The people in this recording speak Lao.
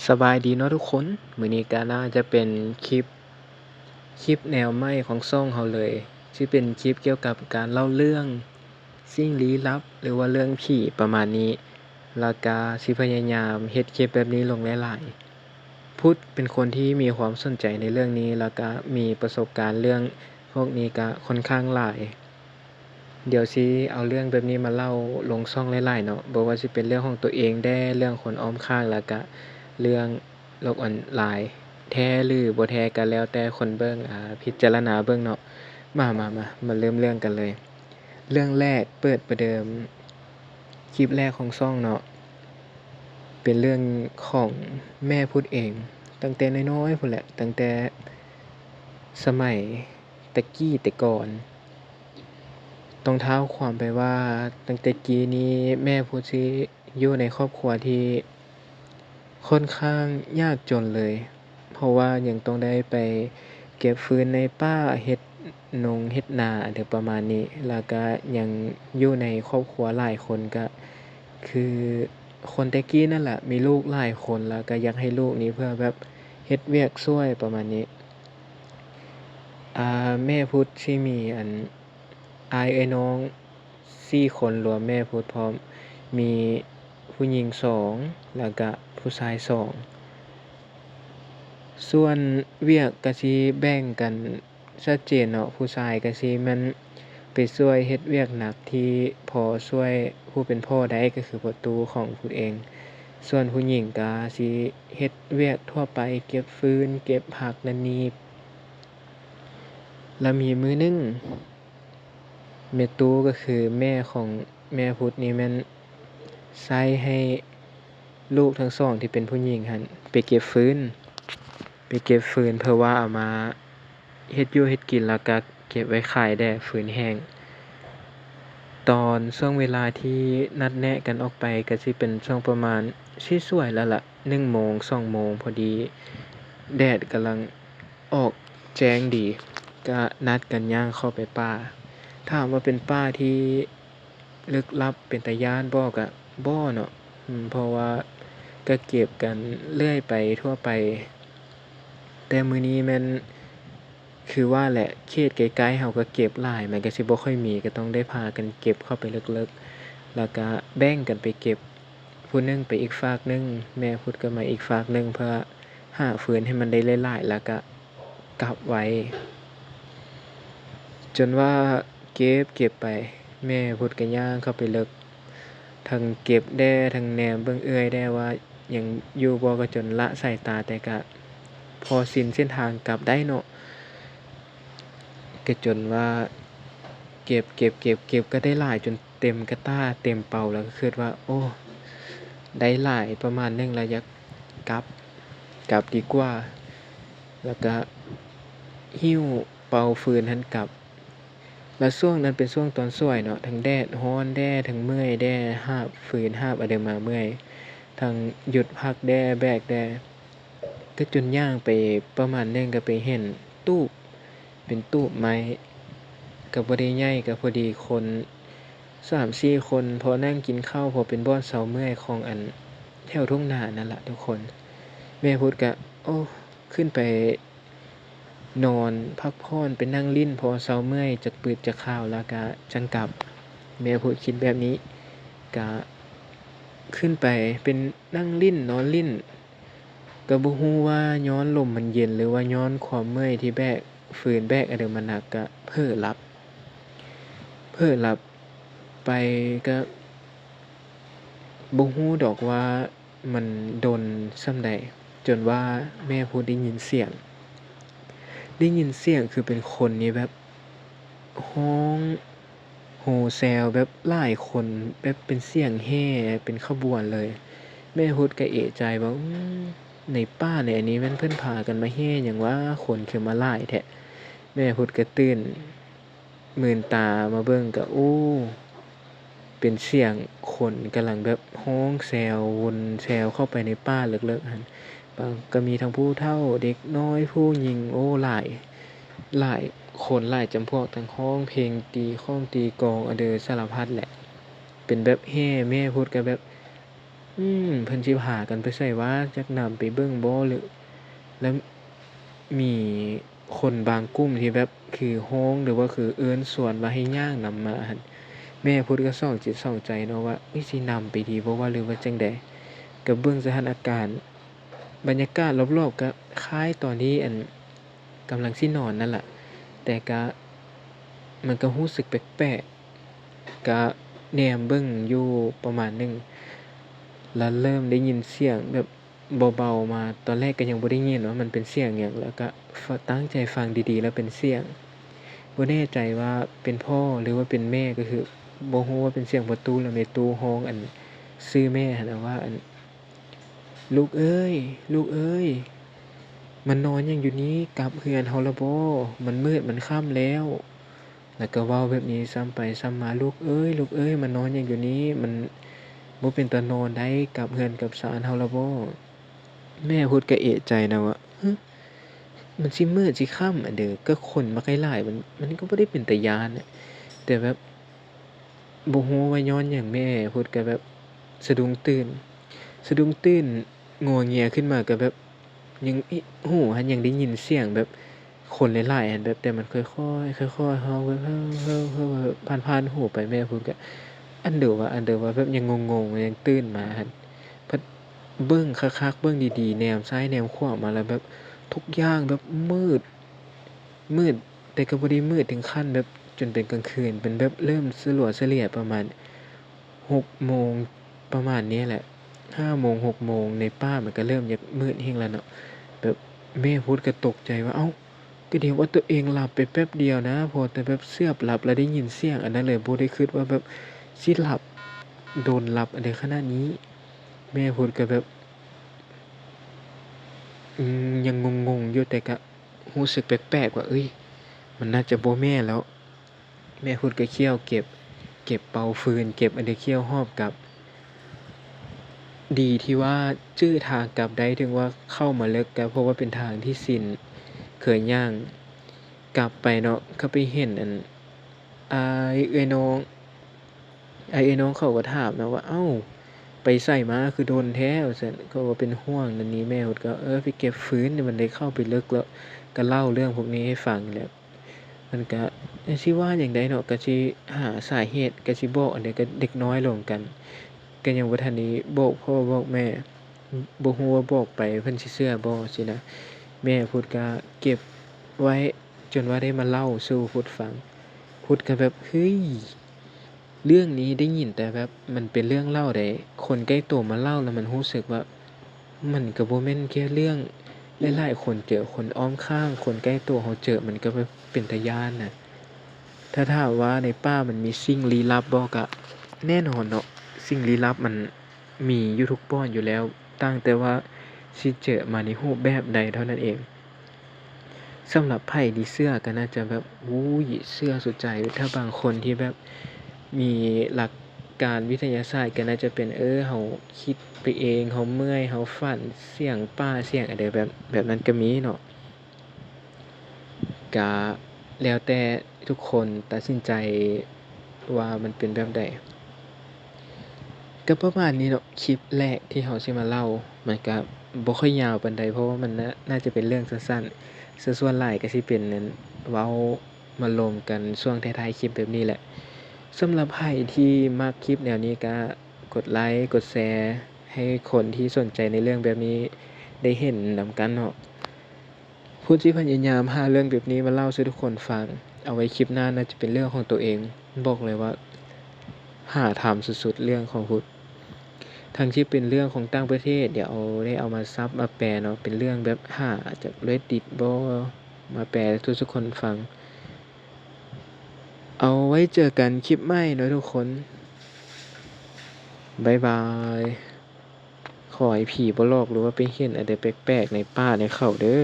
ສະບາຍດີເນາະທຸກຄົນ, ມື້ນີ້ກະໜ້າຈະເປັນຄລິບ ຄລິບແນວໃໝ່ຂອງຊ່ອງເຮົາເລີຍ, ຊິເປັນຄລິບກ່ຽວກັບການເລົ່າເລື່ອງສິ່ງລີ້ລັບ ຫຼືວ່າເລື່ອງຜີປະມານນີ້, ແລ້ວກະຊິພະຍາຍາມເຮັດຄລິບແບບນີ້ລົງຫຼາຍໆ. ພຸດເປັນຄົນທີ່ມີຄວາມສົນໃຈໃນເລື່ອງນີ້ ແລ້ວກະມີປະສົບການເລື່ອງພວກນີ້ກະຂ້ອນຂ້າງຫຼາຍ. ດຽວຊິເອົາເລື່ອງແບບນີ້ມາເລົ່າລົງຊ່ອງຫຼາຍໆເນາະ, ບໍ່ວ່າຊິເປັນເລື່ອງຂອງຕົວເອງແດ່, ເລື່ອງຄົນອ້ອມຂ້າງ ແລ້ວກະເລື່ອງໂລກອອນລາຍ. ແທ້ຫຼືບໍ່ແທ້ກະແລ້ວແຕ່ຄົນເບິ່ງ ອາ ພິຈາລະນາເບິ່ງເນາະ. ມາ ມາ ມາ ມາເລີ່ມເລື່ອງກັນເລີຍ. ເລື່ອງແລກເປີດປະເດີມຄລິບແລກຂອງຊ່ອງເນາະ, ເປັນເລື່ອງຂອງແມ່ພຸດເອງ, ຕັ້ງແຕ່ນ້ອຍໆພຸ້ນແຫຼະ, ຕັ້ງແຕ່ສະໄໝ ແຕ່ກີ້ແຕ່ກ່ອນ. ຕ້ອງທ້າວຄວາມໄປວ່າ ຕັ້ງແຕ່ກີ້ນີ້ແມ່ພຸດຊິຢູ່ໃນຄອບຄົວທີ່ຂ້ອນຂ້າງຍາກຈົນເລີຍ, ເພາະວ່າຍັງຕ້ອງໄດ້ໄປເກັບຟືນໃນປ່າ, ເຮັດນົງເຮັດນາ ອາ ປະມານນີ້, ແລ້ວກະຍັງຢູ່ໃນຄອບຄົວຫຼາຍຄົນ, ກະຄືຄົນແຕ່ກີ້ນັ້ນລະ ມີລູກຫຼາຍຄົນ ແລ້ວກະຢາກໃຫ້ລູກນີ້ເພື່ອແບບເຮັດວຽກຊ່ວຍປະມານນີ້. ອາ ແມ່ພຸດຊິມີ ອັນ ອ້າຍເອື້ອຍນ້ອງສີ່ຄົນ, ລວມແມ່ພຸດພ້ອມ, ມີຜູ້ຍິງສອງ ແລ້ວກະຜູ້ຊາຍສອງ. ສ່ວນວຽກກະຊິແບ່ງກັນຊັດເຈນເນາະ, ຜູ້ຊາຍກະຊິແມ່ນໄປຊ່ວຍເຮັດວຽກໜັກທີ່ພໍຊ່ວຍຜູ້ເປັນພໍ່ໄດ້ ກະຄືພໍ່ຕູ້ຂອງພຸດເອງ, ສ່ວນຜູ້ຍິງກະຊິເຮັດວຽກທົ່ວໄປ, ເກັບຟືນ ເກັບຜັກນັ້ນນີ້. ລະມີມື້ໜຶ່ງ ແມ່ຕູ້ ກະຄືແມ່ຂອງແມ່ພຸດນີ້ ແມ່ນໃຊ້ໃຫ້ລູກທັງສອງທີ່ເປັນຜູ້ຍິງຫັ້ນໄປເກັບຟືນ, ໄປເກັບຟືນເພື່ອວ່າເອົາມາເຮັດຢູ່ເຮັດກິນ ແລ້ວກະເກັບໄວ້ຂາຍແດ່ ຟືນແຫ້ງ. ຕອນຊ່ວງເວລາທີ່ນັດແນະກັນອອກໄປ ກະຊິເປັນຊ່ວງປະມານຊິສວຍແລ້ວລະ ໜຶ່ງໂມງ ສອງໂມງພໍດີ, ແດດກຳລັງ ອອກແຈ້ງດີ, ກະນັດກັນຍ່າງເຂົ້າໄປປ່າ. ຖາມວ່າເປັນປ່າທີ່ລຶກລັບເປັນຕາຢ້ານບໍ່? ກະບໍ່ເນາະ, ເພາະວ່າກະເກັບກັນເລື້ອຍໄປທົ່ວໄປ. ແຕ່ມື້ນີ້ແມ່ນ ຄືວ່າແຫຼະ, ເຂດໃກ້ໆເຮົາກະເກັບຫຼາຍ, ມັນກະຊິບໍ່ຄ່ອຍມີ, ກະຕ້ອງໄດ້ພາກັນເກັບເຂົ້າໄປເລິກໆ ແລ້ວກະແບ່ງກັນໄປເກັບ. ຜູ້ໜຶ່ງໄປອີກຟາກໜຶ່ງ, ແມ່ພຸດກະມາອີກຟາກໜຶ່ງ ເພື່ອຫາຟືນໃຫ້ມັນໄດ້ຫຼາຍໆ ແລ້ວກະກັບໄວ້. ຈົນວ່າເກັບ ເກັບໄປ, ແມ່ພຸດກະຍ່າງເຂົ້າໄປເລິກ, ທັງເກັບແດ່ ທັງແນມເບິ່ງເອື້ອຍແດ່ວ່າຍັງຢູ່ບໍ່, ກະຈົນລະສາຍຕາ, ແຕ່ກະພໍຊິນເສັ້ນທາງກັບໄດ້ເນາະ. ກະຈົນວ່າເກັບ ເກັບ ເກັບ ເກັບ ກະໄດ້ຫຼາຍຈົນເຕັມກະຕ່າເຕັມເປົາ ແລ້ວກະຄຶດວ່າ ໂອ້ ໄດ້ຫຼາຍປະມານໜຶ່ງແລ້ວ ຢາກກັບ ກັບດີກວ່າ, ແລ້ວກະຫິ້ວເປົາຟືນຫັ້ນກັບ. ແລ້ວຊ່ວງນັ້ນເປັນຊ່ວງຕອນສວຍເນາະ, ທັງແດດຮ້ອນແດ່ ທັງເມື່ອຍແດ່, ຫາບຟືນຫາບອາເດີມາເມື່ອຍ, ທັງຢຸດພັກແດ່ ແບກແດ່. ກະຈົນຍ່າງໄປປະມານໜຶ່ງ ກະໄປເຫັນຕູບ ເປັນຕູບໄມ້ ກະບໍ່ໄດ້ໃຫຍ່ ກະພໍດີຄົນສາມສີ່ຄົນ ພໍນັ່ງກິນເຂົ້າ ພໍເປັນບ່ອນເຊົາເມື່ອຍຂອງອັນແຖວທົ່ງນານັ້ນລະທຸກຄົນ. ແມ່ພຸດກະ ໂອ້ ຂຶ້ນໄປນອນພັກຜ່ອນ ໄປນັ່ງຫຼິ້ນ ພໍເຊົາເມື່ອຍຈັກປຶດຈັກຄາວ ແລ້ວກະຈັ່ງກັບ. ແມ່ພຸດຄິດແບບນີ້ ກະຂຶ້ນໄປເປັນນັ່ງຫຼິ້ນນອນຫຼິ້ນ. ກະບໍ່ຮູ້ວ່າຍ້ອນລົມມັນເຢັນ ຫຼືວ່າຍ້ອນຄວາມເມື່ອຍທີ່ແບກຟືນແບກອາເດີມາໜັກ ກະເຜີຫຼັບ ເຜີຫຼັບໄປ ກະບໍ່ຮູ້ດອກວ່າມັນດົນສ່ຳໃດ ຈົນວ່າແມ່ພຸດໄດ້ຍິນສຽງ ໄດ້ຍິນສຽງຄືເປັນຄົນນີ້ແບບ ຮ້ອງໂຮແຊວແບບຫຼາຍຄົນ ແບບເປັນສຽງແຫ່ເປັນຂະບວນເລີຍ. ແມ່ພຸດກະເອະໃຈວ່າ ອືມ ໃນປ່າໃນອັນນີ້ແມ່ນເພິ່ນພາກັນມາແຫ່ຫຍັງຫວາ ຄົນຄືມາຫຼາຍແທ້. ແມ່ພຸດກະຕື່ນ ມື່ນຕາມາເບິ່ງກະ ໂອ້ ເປັນສຽງຄົນກຳລັງແບບຮ້ອງແຊວວົນແຊວເຂົ້າໄປໃນປ່າເລິກໆຫັ້ນ. ກະມີທັງຜູ້ເຖົ້າ ເດັກນ້ອຍ ຜູ້ຍິງ ໂອ້ ຫຼາຍ ຫຼາຍຄົນຫຼາຍຈຳພວກ ທັງຮ້ອງເພງ ຕີຄ້ອງຕີກອງ ອະເດີ ສາລະພັດແຫຼະ. ເປັນແບບແຫ່ ແມ່ພຸດກະແບບ ອືມ ເພິ່ນຊິພາກັນໄປໃສຫວາ? ຈັກນຳໄປເບິ່ງບໍ່ ຫຼື ແລ້ວມີຄົນບາງກຸ່ມທີ່ແບບຄືຮ້ອງ ຫຼືວ່າຄືເອີ້ນຊວນວ່າໃຫ້ຍ່າງນຳມາຫັ້ນ. ແມ່ພຸດກໍສ່ອງຈິດສ່ອງໃຈເນາະວ່າ ເອີຍ ຊິນຳໄປດີບໍ່ວະ ຫຼືວ່າຈັ່ງໃດ? ກໍເບິ່ງສະຖານະການ ບັນຍາກາດລອບໆ ກໍຄ້າຍຕອນທີ່ ອັນ ກຳລັງຊິນອນນັ້ນລະ ແຕ່ກະ ມັນກໍຮູ້ສຶກແປກໆ ກະແນມເບິ່ງຢູ່ປະມານໜຶ່ງ ລະເລີ່ມໄດ້ຍິນສຽງແບບເບົາໆ ມາ. ຕອນແລກກໍຍັງບໍ່ໄດ້ຍິນວ່າມັນເປັນສຽງຫຍັງ ລະກະ ຟ- ຕັ້ງໃຈຟັງດີໆ ລະເປັນສຽງ ບໍ່ແນ່ໃຈວ່າເປັນພໍ່ ຫຼືວ່າເປັນແມ່ ກໍຄືບໍ່ຮູ້ວ່າເປັນສຽງພໍ່ຕູ້ ລະແມ່ຕູ້ຮ້ອງ ອັນ ຊື່ແມ່ຫັ້ນນະວ່າ ອັນ ລູກເອີຍ ລູກເອີຍ ມານອນຫຍັງຢູ່ນີ້? ກັບເຮືອນເຮົາລະບໍ່? ມັນມືດ ມັນຄ່ຳແລ້ວ. ແລ້ວກໍເວົ້າແບບນີ້ຊ້ຳໄປຊ້ຳມາ ລູກເອີຍ ລູກເອີຍ ມານອນຫຍັງຢູ່ນີ້? ມັນບໍ່ເປັນຕານອນໃດ໋ ກັບເຮືອນກັບຊານເຮົາລະບໍ່? ແມ່ພຸດກໍເອະໃຈນະວ່າ ຮຶ ມັນຊິມືດຊິຄ່ຳອັນເດີ ກໍຄົນບັກຫຼາຍໆ ມັນ ມັນກໍບໍ່ໄດ້ເປັນຕາຢ້ານນະ ແຕ່ແບບ ບໍ່ຮູ້ວ່າຍ້ອນຫຍັງ ແມ່ພຸດກໍແບບສະດຸ້ງຕື່ນ ສະດຸ້ງຕື່ນ ງົວເງຍຂຶ້ນມາກໍແບບ ຍັງ ຫູຫັ້ນຍັງໄດ້ຍິນສຽງແບບຄົນຫຼາຍໆຫັ້ນ ແບບ ແຕ່ມັນຄ່ອຍໆ ຄ່ອຍໆຮ້ອງແບບ ເຮີ້ໆ ຜ່ານໆຫູໄປ. ແມ່ພຸດກໍ ອັນເດີວະ ອັນເດີວະ ແບບຍັງງົງໆ ຍັງຕື່ນມາຫັ້ນ ພັດເບິ່ງຄັກໆ ເບິ່ງດີໆ ແນມຊ້າຍແນມຂວາມາ ແລ້ວແບບທຸກຢ່າງແບບມືດ ມືດ ແຕ່ກໍບໍ່ໄດ້ມືດເຖິງຂັ້ນແບບຈົນເປັນກາງຄືນ ເປັນແບບເລີ່ມສະຫຼົວສະຫຼຽວປະມານຫົກໂມງ ປະມານນີ້ແຫຼະ ຫ້າໂມງ ຫົກໂມງ ໃນປ່າມັນກໍເລີ່ມຢາກມືດແຮງແລ້ວເນາະ. ແບບແມ່ພຸດກໍຕົກໃຈວ່າ ເອົ້າ ກໍດຽວວ່າຕົວເອງຫຼັບໄປແປັບດຽວນະ ພໍແຕ່ແບບເຊືອບຫຼັບ ແລ້ວໄດ້ຍິນສຽງອັນນັ້ນເລີຍ ບໍ່ໄດ້ຄິດວ່າແບບຊິຫຼັບດົນຫຼັບໄດ້ຂະໜາດນີ້. ແມ່ພຸດກໍແບບ ອືມ ຍັງງົງໆຢູ່ ແຕ່ກະ ຮູ້ສຶກແປກໆວ່າ ເອີຍ ມັນໜ້າຈະບໍ່ແມ່ນແລ້ວ. ແມ່ພຸດກໍຂ້ຽວເກັບ ເກັບເປົາຟືນ ເກັບອັນເດ ຂ້ຽວຫອບກັບ. ດີທີ່ວ່າຈື່ທາງກັບໄດ້ ເຖິງວ່າເຂົ້າມາເລິກ ກໍເພາະວ່າເປັນທາງທີ່ຊິນເຄີຍຍ່າງກັບໄປເນາະ. ກໍໄປເຫັນອັນ ອ້າຍເອື້ອຍນ້ອງ ອ້າຍເອື້ອຍນ້ອງເຂົາກໍຖາມເນາະວ່າ ເອົ້າ ໄປໃສມາຄືດົນແທ້ ວ່າຊັ້ນ. ເຂົາກໍເປັນຫ່ວງນັ້ນນີ້ ແມ່ພຸດກໍ ເອີ ໄປເກັບຟືນ ມັນໄດ້ເຂົ້າໄປເລິກແລ້ວ ກໍເລົ່າເລື່ອງພວກນີ້ໃຫ້ຟັງແຫຼະ. ມັນກະ ຊິວ່າຫຍັງໃດເນາະ ກະຊິຫາສາເຫດ ກະຊິບອກອັນໃດ ກະເດັກນ້ອຍລົມກັນ ກະຍັງບໍ່ທັນໄດ້ບອກພໍ່ບອກແມ່ ບໍ່ຮູ້ວ່າບອກໄປເພິ່ນຊິເຊື່ອບໍ່ຊີ້ນະ. ແມ່ພຸດກະເກັບໄວ້ ຈົນວ່າໄດ້ມາເລົ່າສູ່ພຸດຟັງ ພຸດກະແບບ ເຮີ້ຍ ເລື່ອງນີ້ໄດ້ຍິນແຕ່ແບບມັນເປັນເລື່ອງເລົ່າໃດ໋ ຄົນໃກ້ໂຕມາເລົ່າ ແລ້ວມັນຮູ້ສຶກວ່າ ມັນກໍບໍ່ແມ່ນແຄ່ເລື່ອງ ຫຼາຍໆຄົນເຈີ ຄົນອ້ອມຂ້າງ ຄົນໃກ້ໂຕເຮົາເຈີ ມັນກໍແບບເປັນຕາຢ້ານນະ. ຖ້າຖາມວ່າໃນປ່າມັນມີສິ່ງລີ້ລັບບໍ່ ກະແນ່ນອນເນາະ ສິ່ງລີ້ລັບມັນມີຢູ່ທຸກບ່ອນຢູ່ແລ້ວ ຕ່າງແຕ່ວ່າຊິເຈີມາໃນຮູບແບບໃດເທົ່ານັ້ນເອງ. ສຳລັບໃຜທີ່ເຊື່ອກໍໜ້າຈະແບບ ໂອ້ຍ ເຊື່ອສຸດໃຈ. ຖ້າບາງຄົນທີ່ແບບມີຫຼັກການວິທະຍາສາດກໍໜ້າຈະເປັນ ເອີ ເຮົາຄິດໄປເອງ ເຮົາເມື່ອຍ ເຮົາຝັນ ສຽງປ່າ ສຽງອັນໃດ ແບບ ແບບນັ້ນກໍມີເນາະ. ກະແລ້ວແຕ່ທຸກຄົນຕັດສິນໃຈວ່າມັນເປັນແບບໃດ. ກໍປະມານນີ້ເນາະ ຄລິບແລກທີ່ເຮົາຊິມາເລົ່າ ມັນກະບໍ່ຄ່ອຍຍາວປານໃດ ເພາະວ່າມັນໜ້າ ໜ້າຈະເປັນເລື່ອງສັ້ນໆ ສ່ວນຫຼາຍກໍຊິເປັນ ອັນ ເວົ້າມາລົມກັນຊ່ວງທ້າຍໆຄລິບແບບນີ້ແຫຼະ. ສຳລັບໃຜທີ່ມັກຄລິບແນວນີ້ ກະກົດໄລ ກົດແຊໃຫ້ຄົນທີ່ສົນໃຈໃນເລື່ອງແບບນີ້ໄດ້ເຫັນນຳກັນເນາະ. ພຸດຊິພະຍາຍາມຫາເລື່ອງແບບນີ້ມາເລົ່າສູ່ທຸກຄົນຟັງ. ເອົາໄວ້ຄລິບໜ້າໜ້າຈະເປັນເລື່ອງຂອງໂຕເອງ. ບອກເລີຍວ່າຫາທຳສຸດໆ ເລື່ອງຂອງພຸດ. ທັງທີ່ເປັນເລື່ອງຂອງຕ່າງປະເທດ ດຽວເອົາ ໄດ້ເອົາມາສັບມາແປເນາະ ເປັນເລື່ອງແບບຫາຈາກເຣດດິດບໍ ມາແປສູ່ທຸກຄົນຟັງ. ເອົາໄວ້ເຈີກັນຄລິບໃໝ່ເນາະທຸກຄົນ. ບາຍບາຍ. ຂໍໃຫ້ຜີບໍ່ຫຼອກ ຫຼືວ່າໄປເຫັນອັນໃດແປກໆໃນປ່າໃນເຂົາເດີ້.